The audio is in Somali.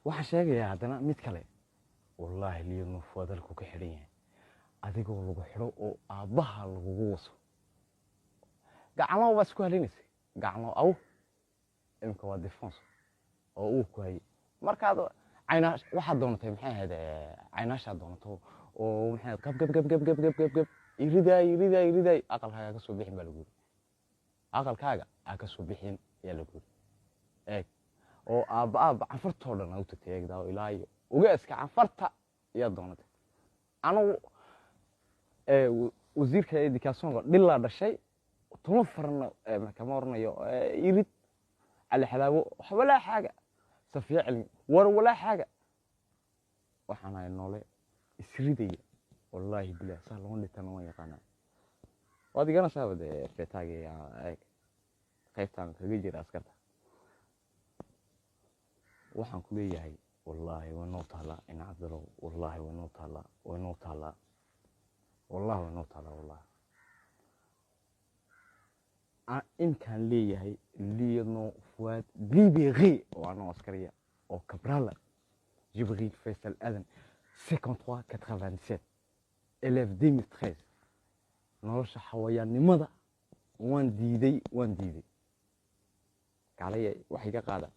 Waxaan sheegayaa haddana mid kale. Wallaahi, liidno Fuwaad halkuu ka xidhan yahay, adigoo lagu xidho oo aabbaha lagugu waso, gacmo baa isku halinaysay, gacmo aw imika waa défense oo uu ku hayay. Markaad caynaa waxaad doonatay, maxay ahayd, caynaashaad doonato oo maxay ahayd, gab gab gab gab gab gab gab gab, iridaay iridaay iridaay, aqalkaaga ka soo bixin baa lagu yiri, aqalkaaga aa ka soo bixin ayaa lagu yiri. Eeg, oo aabba aabba canfartoo dhan aa u tagtay. Eegdaa, ilaa iyo ogaaska canfarta ayaa doonatay. Anugu wasiirka éducation-ka dhilaa dhashay tuma farna kama oranayo. Irid Cali Xalaawo, walaa xaaga Safiya Cilmi, war walaa xaaga. Waxaan ahay noole isridaya. Wallaahi bilah, saa loo dhintana waan yaqaanaa. Waad iganaysaaba dee, feetaagi eeg, qaybtaan kaga jira askarta. Waxaan ku leeyahay, wallaahi way noo taallaa, ina Cabdalow. Wallaahi way noo taallaa, way noo taallaa, wallahi way noo taallaa. Wallahi inkaan leeyahay lieutenant Fuad libéré oo anoo askariya oo Kabrala Jibril Faisal Adan, 53 87, élève 2013. Nolosha xawayaannimada waan diiday, waan diiday. Kaalaya, wax iga qaada.